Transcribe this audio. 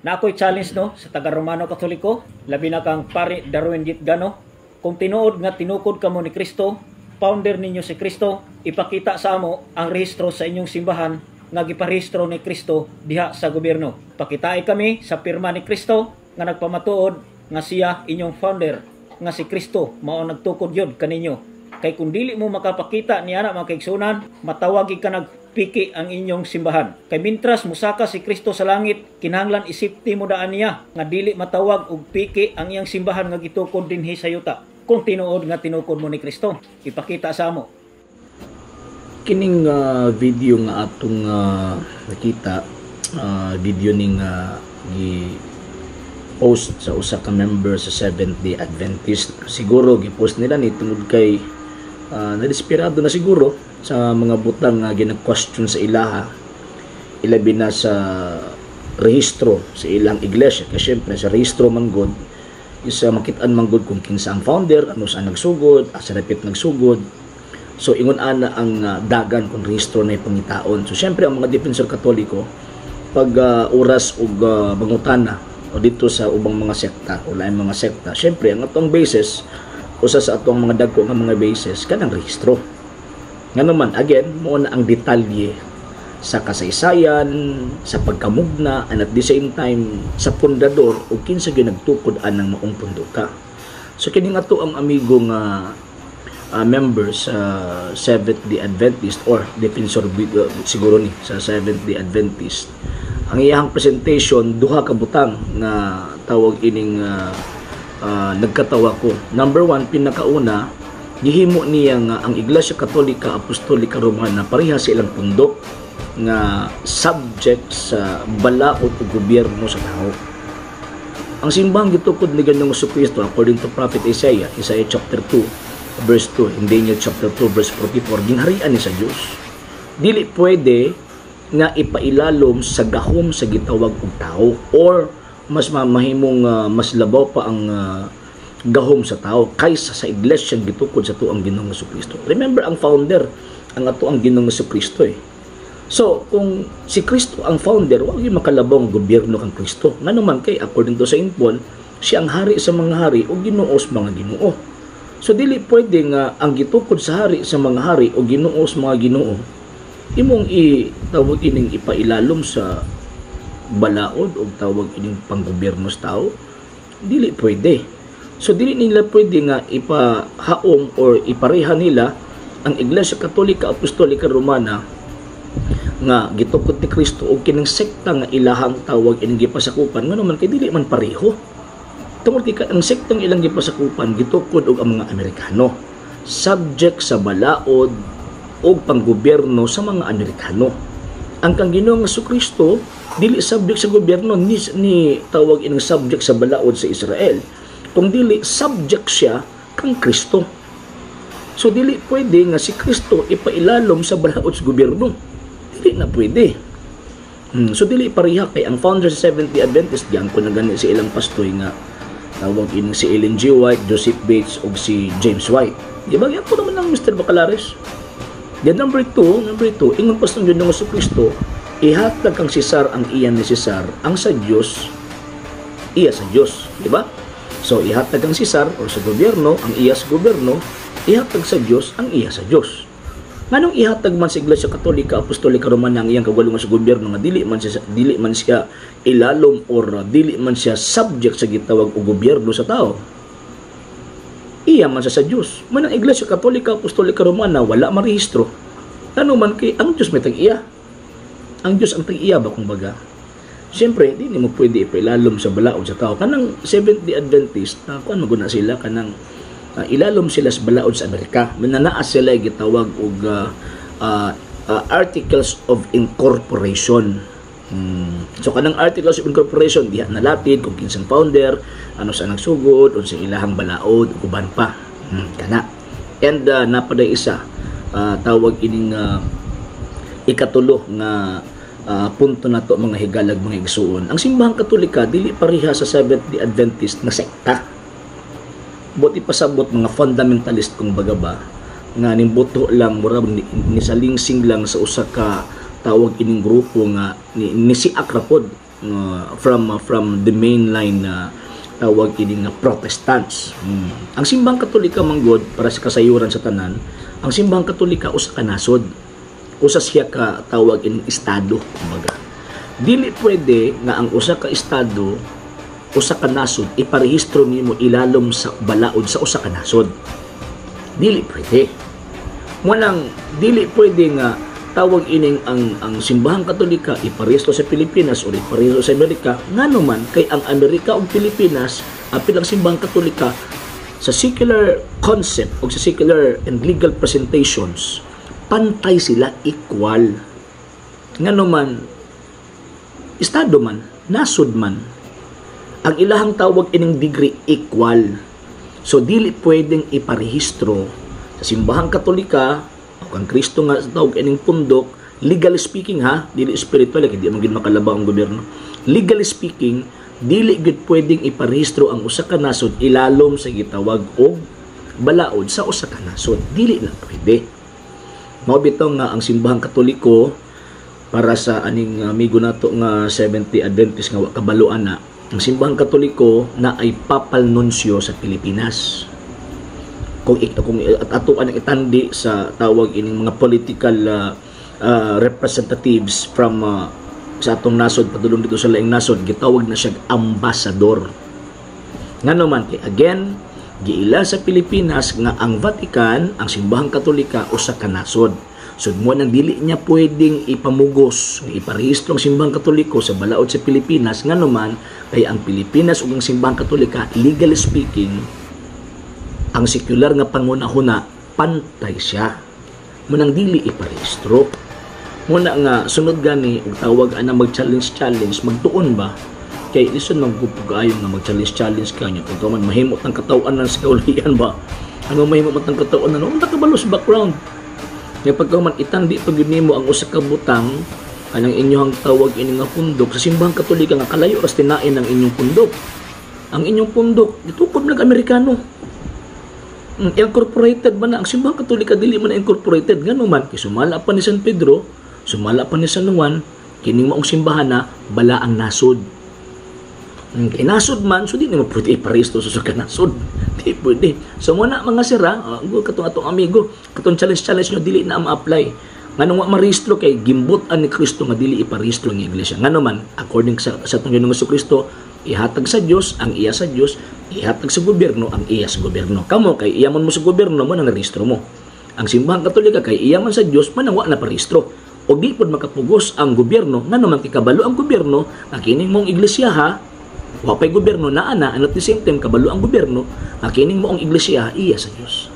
Na ako'y challenge, no, sa taga Romano Katoliko, labi na kang Pare Darwin Gitgano. Kung tinuod nga tinukod kamo ni Kristo, founder ninyo si Kristo, ipakita sa amo ang rehistro sa inyong simbahan nga giparehistro ni Kristo diha sa gobyerno. Pakitai kami sa pirma ni Kristo nga nagpamatuod nga siya inyong founder, nga si Kristo mao nagtukod yun kaninyo. Kay kung dili mo makapakita niya na, mga kaigsunan, matawag ka nag piki ang inyong simbahan. Kay mintras musaka si Kristo sa langit, kinahanglan isipti mo daan niya nga dili matawag og piki ang iyang simbahan nga gitukod dinhi sa yuta. Kung tinuod nga tinukod mo ni Kristo, ipakita sa amo. Kining video nga atong nakita, video ning gi post sa usa ka member sa Seventh Day Adventist. Siguro gi-post nila ni tungod kay nadesperado na siguro sa mga butang nga gina-question sa ilaha, ilabi na sa rehistro sa ilang iglesia, kay syempre sa rehistro man gud is makitaan man gud kung kinsa ang founder, ano sa nagsugod, asa dapit nagsugod. So ingon ana ang dagan kung rehistro na ipangitaon. So syempre ang mga Defensor Katoliko, pag oras og mangutana o dito sa ubang mga sekta o laing mga sekta, syempre ang atong basis, usa sa atong mga dagko nga mga basis, kanang rehistro. Ngano man, again, mo na ang detalye sa kasaysayan, sa pagkamugna, and at the same time sa pundador o kinsa ginagtukod anang maong punduka. So kini nga to ang amigo nga member sa Seventh Day Adventist or Defensor siguro ni sa Seventh Day Adventist. Ang iyang presentation, duha ka butang nga tawag ining nagkatawa ko. Number one, pinakauna, gihimo niya nga ang Iglesia Katolika Apostolika Romana pareha sa ilang pundok nga subject sa balaod o gobyerno sa tao. Ang simbahang gitukod ni Ginoong Kristo, according to Prophet Isaiah, Isaiah chapter 2 verse 2, in Daniel chapter 2 verse 44, ginharian ni sa Dios. Dili pwede nga ipailalom sa gahom sa gitawag og tao or mas mamahimong mas labaw pa ang gahom sa tao kaysa sa iglesia gitukod sa tuang Ginoong Kristo. Remember, ang founder ang ato ang Ginoong Kristo eh. So, kung si Kristo ang founder, wag yung makalabaw ang gobyerno kang Kristo. Ngano man kay according to Saint Paul, siya ang hari sa mga hari o Ginoo sa mga Ginoo. So dili pwede nga ang gitukod sa hari sa mga hari o Ginoo sa mga Ginoo imong i tawag ining ipailalom sa balaod o tawag ining panggobyerno sa tao. Dili pwede. So dili nila pwede nga ipahaom or ipareha nila ang Iglesia Katolika Apostolika Romana nga gitukod ni Kristo og kining sekta nga ilahang tawag ining gipasakupan, ngano man kay dili man pareho. Tungod kay ang sektang ilang gipasakupan gitukod og ang mga Amerikano, subject sa balaod og panggobyerno sa mga Amerikano. Ang kang Ginoong Kristo dili subject sa gobyerno ni tawag ining subject sa balaod sa Israel, kung dili subject siya kang Kristo. So dili pwede nga si Kristo ipailalom sa balaod sa gobyerno. Dili na pwede. So dili pareha kay ang founder sa Seventh-day Adventist, diyan ko na gani si ilang pastoy nga tawag ining si Ellen G. White, Joseph Bates ug si James White. Di ba? Yan ko naman ang Mr. Bacalares. Then number two, ingon pas ng Ginoong Kristo, ihatag kang Cesar ang iya ni Cesar, ang sa Dios iya sa Dios, di ba? So ihatag kang Cesar or sa gobyerno ang iya sa gobyerno, ihatag sa Dios ang iya sa Dios. Nganong ihatag man sa Iglesia Katolika Apostolika Romana ang iyang kaugalingon sa gobyerno nga dili man siya ilalom or dili man siya subject sa gitawag og gobyerno sa tao? Iya man siya sa Dios. Man ang Iglesia Katolika Apostolika Romana wala marehistro. Ano man kay ang Dios may tag-iya. Ang Dios ang tag-iya ba, kung baga. Siyempre, di mo pwede ipailalom sa balaod sa tao. Kanang Seventh-day Adventist, kuan maguna sila kanang ilalom sila sa balaod sa Amerika. Mananaa sila gitawag og Articles of Incorporation. So kanang Articles of Incorporation diha nalatid kung kinsang founder, ano sa nagsugod, unsa ilahang balaod ug uban pa. Kana. And napaday isa tawag ining ikatulo nga punto nato, mga higalag, mga igsuon. Ang Simbahang Katolika dili pareha sa Seventh-day Adventist na sekta. Buot ipasabot mga fundamentalist kung baga ba nga nimbuto lang, mura ni salingsing lang sa usa ka tawag ining grupo nga ni si Akrapod. from the mainline na tawag ini nga Protestants. Ang Simbahang Katolika manggod, para sa kasayuran sa tanan, ang Simbahang Katolika usa ka nasod. Usa siya ka tawag ining estado, kumbaga. Dili pwede nga ang usa ka estado, usa ka nasod, iparehistro nimo ilalom sa balaod sa usa ka nasod. Dili pwede. Walang dili pwede nga tawag ining ang Simbahang Katolika iparehistro sa Pilipinas o iparehistro sa Amerika, ngano man kay ang Amerika ug Pilipinas, apil ang Simbahang Katolika, sa secular concept o sa secular and legal presentations, pantay sila, equal. Ngano man estado man, nasod man, ang ilahang tawag ining degree equal. So dili pwedeng iparehistro sa Simbahang Katolika o kang Kristo nga tawag ining pundok. Legally speaking ha, dili spiritual kay di man gid makalaba ang gobyerno. Legally speaking, dili gid pwedeng iparehistro ang usa ka nasod ilalom sa gitawag og balaod sa usa ka nasod. Dili na pwede. Mao bitaw nga ang Simbahang Katoliko, para sa aning amigo nato nga Seventh-day Adventist nga wa kabalo na, ang Simbahang Katoliko na ay papal nuncio sa Pilipinas. Kung ato ang itandi sa tawag ining mga political representatives from sa atong nasod padulong dito sa laing nasod, gitawag na siya ambassador. Ngano man kay again, giila sa Pilipinas nga ang Vatican, ang Simbahang Katolika, usa ka nasod. So mo nang dili niya pwedeng ipamugos, iparehistro ang Simbahang Katoliko sa balaod sa Pilipinas, ngano man kay ang Pilipinas ug ang Simbahang Katolika, legally speaking, ang sekular nga pangunahuna, pantay siya. Munang dili iparehistro. Muna nga sunod gani og tawag ana mag-challenge challenge, magtuon ba kay listen man gud kaayo nga mag-challenge challenge ka nya pagka man mahimot ang kataw-anan sa kaulian ba, ano mahimot ang kataw-anan, unta ka sa background nya pagka man itandi pag nimo ang usa ka butang kanang inyong tawag ini nga pundok sa Simbahang Katolika nga kalayo ras tinain ang inyong pundok. Ang inyong pundok gitukod nag Amerikano. Incorporated ba na ang Simbahang Katolika? Dili man na incorporated. Ngano man kay sumala pa ni San Pedro, sumala pa ni San Juan, kining maong simbahan na bala ang nasod. Kay nasod man, so di nimo pwede iparesto sa usa ka nasod. Di pwede. So mo na mga sira, katong atong amigo, katong challenge challenge nyo dili na ma-apply. Nganong wa marehistro kay gimbut-an ni Kristo nga dili iparehistro ang iglesia. Ngano man, according sa atong Ginoong Kristo, ihatag sa Dios ang iya sa Dios, ihatag sa gobyerno ang iya sa gobyerno. Kamo kay iya man mo sa gobyerno, mo nang rehistro mo. Ang Simbahang Katolika kay iya man sa Dios, man ang wa na parehistro. O di pod makapugos ang gobyerno, ngano man kikabalo ang gobyerno nga kining mong iglesia ha, wa pay gobyerno naa na, and at the same time kabalo ang gobyerno nga kining mong iglesia iya sa Dios.